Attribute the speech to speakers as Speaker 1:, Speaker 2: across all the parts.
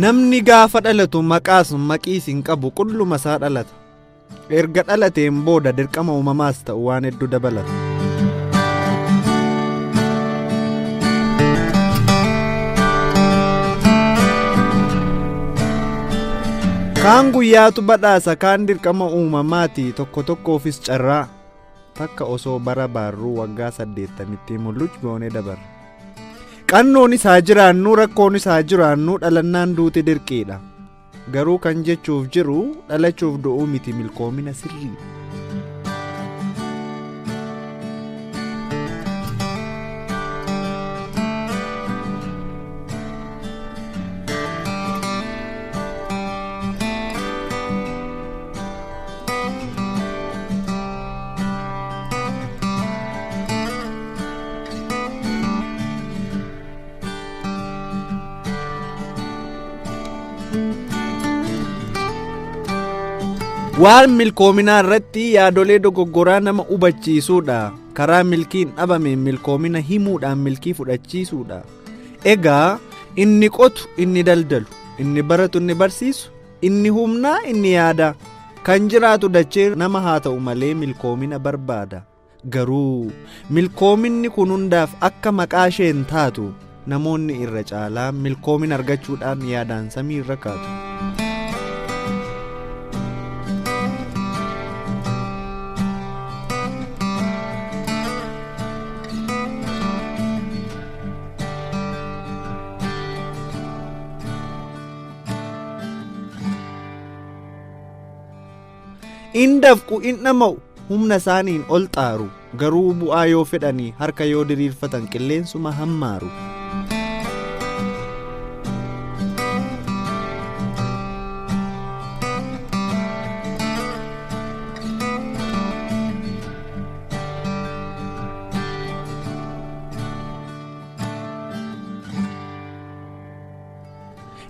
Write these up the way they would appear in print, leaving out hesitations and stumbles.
Speaker 1: Namni gaafa dhalatu maqaas maqiis hin qabu, qulluma isaa dhalata. Erga dhalateen booda dirqama uumamaas ta'u waan hedduu dabalata. Kaan guyyaatu badhaasa, kaan dirqama uumamaati, tokko tokkoofis carraa. Takka osoo bara baarruu waggaa 80tti mulluch goonee dabarra. Qannoon isaa jiraannu, rakkoon isaa jiraannu, dhalannaan duuti dirqiidha. Garuu kan jechuuf jiru dhalachuuf du'uu miti, milkoomina sirriidha. Waan milkoominaa irratti yaadolee dogoggoraa nama hubachiisuudha. Karaa milkiin dhabame milkoomina himuudhaan milkii fudhachiisuudha. Egaa inni qotu, inni daldalu, inni baratu, inni barsiisu, inni humnaa, inni yaada. Kan jiraatu dachee nama haa ta'u malee milkoomina barbaada. Garuu milkoominni kun hundaaf akka maqaa isheen taatu namoonni irra caalaa milkoomina argachuudhaan yaadaan samii irra kaatu. In dafqu, in dhama'u, humna isaaniin ol xaaru, garuu bu'aa yoo fedhanii harka yoo diriirfatan qilleensuma hammaaru.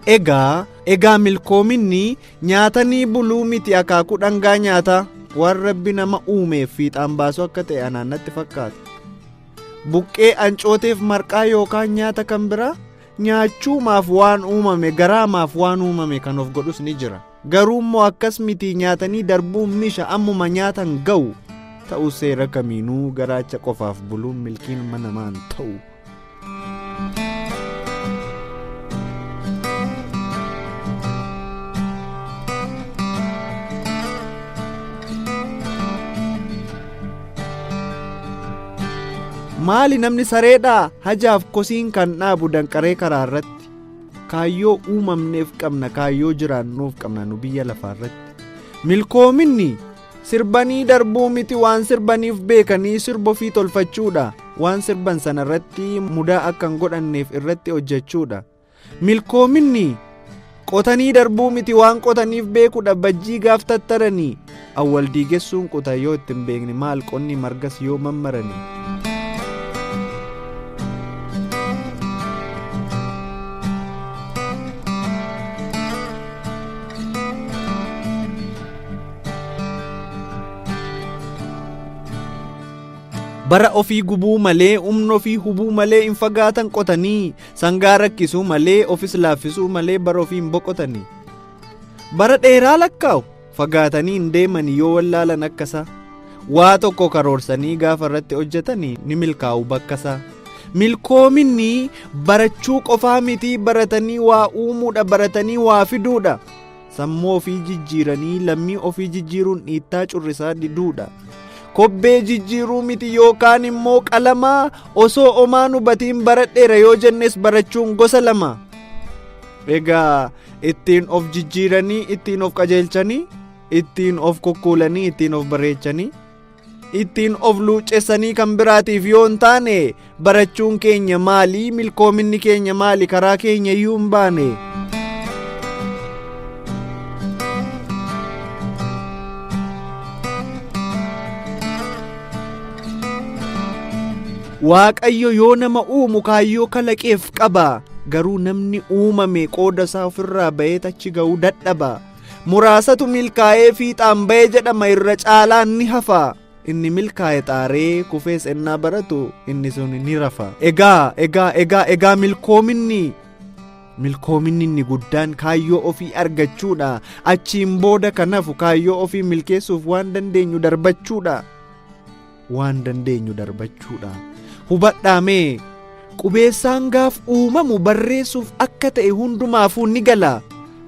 Speaker 1: Egaa milkoominni nyaatanii buluu miti, akaakuu dhangaa nyaataa waan rabbi nama uumeef fiixaan baasu akka ta'e anaan natti fakkaata. Buqqee ancooteef marqaa yookaan nyaata kan biraa nyaachuumaaf waan uumame, garaamaaf waan uumame kan of godhus ni jira. Garuu immoo akkas miti, nyaatanii darbuun misha, ammuma nyaatan ga'u. Ta'us seera kamiinuu garaacha qofaaf buluun milkiin namaan ta'u. Maali namni sareedhaa hajaaf kosiin kan dhaabu danqaree karaa irratti? Kaayyoo uumamneef qabna, kaayyoo jiraannuuf qabna nu biyya lafaa irratti. Milkoominni sirbanii darbuu miti, waan sirbaniif beekanii sirba ofii tolfachuudha. Waan sirban sana irratti mudaa akka hin godhanneef irratti hojjechuudha. Milkoominni qotanii darbuu miti, waan qotaniif beekuudha. Bajjii gaaf tattaranii awwal diigessuun quta yoo itti hin beekne, maal qonni margas yoo mammaranii. Bara ofii gubuu malee, humna ofii hubuu malee hin fagaatan qotanii, sangaa rakkisuu malee, ofis laaffisuu malee bara ofii hin boqotanii. Bara dheeraa lakkaa'u fagaatanii hin deemanii yoo wallaalan akkasaa. Waa tokko karoorsanii gaafa irratti hojjetanii ni milkaa'u bakkasaa. Milkoominni barachuu qofaa miti, baratanii waa uumuudha, baratanii waa fiduudha. Sammuu ofii jijjiiranii lammii ofii jijjiiruun dhiittaa currisaa diduudha. Kobbee jijjiiruu miti yookaan immoo qalamaa, osoo omaan hubatiin baradheera yoo jennes barachuun gosa lama. Egaa ittiin of jijjiiranii, ittiin of qajeelchanii, ittiin of kukkuulanii, ittiin of bareechanii, ittiin of luuccessanii kan biraatiif yoo hin taane barachuun keenya maali? Milkoominni keenya maali? Karaa keenya iyyuu hin baane. Waaqayyo yoo nama uumu kaayyoo kalaqeef qaba. Garuu namni uumame qooda isaa ofirraa ba'ee achi ga'uu dadhaba. Muraasatu milkaa'ee fiixaan ba'ee jedhama, irra caalaan ni hafa. Inni milkaa'e xaaree kufees ennaa baratu inni sun ni rafa. Egaa egaa egaa egaa milkoominni Milkoominni inni guddaan kaayyoo ofii argachuudha. Achiin booda kan hafu kaayyoo ofii milkeessuuf waan dandeenyu darbachuudha. Waan dandeenyu darbachuudha. Hubadhaa mee qubeessaan gaaf uumamu barreessuuf akka ta'e hundumaafuu ni gala.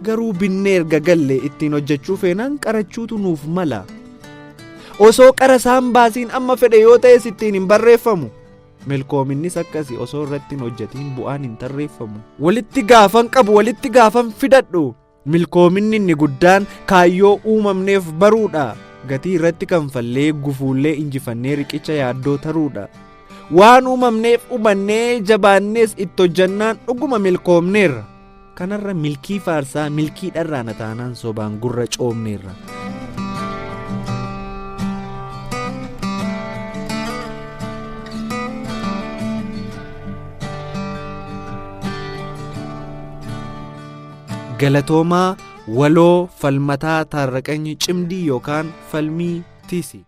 Speaker 1: Garuu binnee erga galle ittiin hojjechuu feenaan qarachuutu nuuf mala. Osoo qara isaan baasiin amma fedhe yoo ta'es ittiin hin barreeffamu. Milkoominnis akkasi osoo irratti hin hojjetiin bu'aan hin tarreeffamu. Walitti gaafan qabu walitti gaafan fidadhu. Milkoominni inni guddaan kaayyoo uumamneef baruudha. Gatii irratti kanfallee gufuullee injifannee riqicha yaaddoo taruudha. Waan uumamneef hubannee jabaannees itti hojjannaan dhuguma milkoomneerra. Kanarra milkii faarsaa milkii dharraana taanaan sobaan gurra coomneerra. Galatoomaa Waloo Falmataa Taarraqanyi Cimdii yookaan Falmii Tiisi.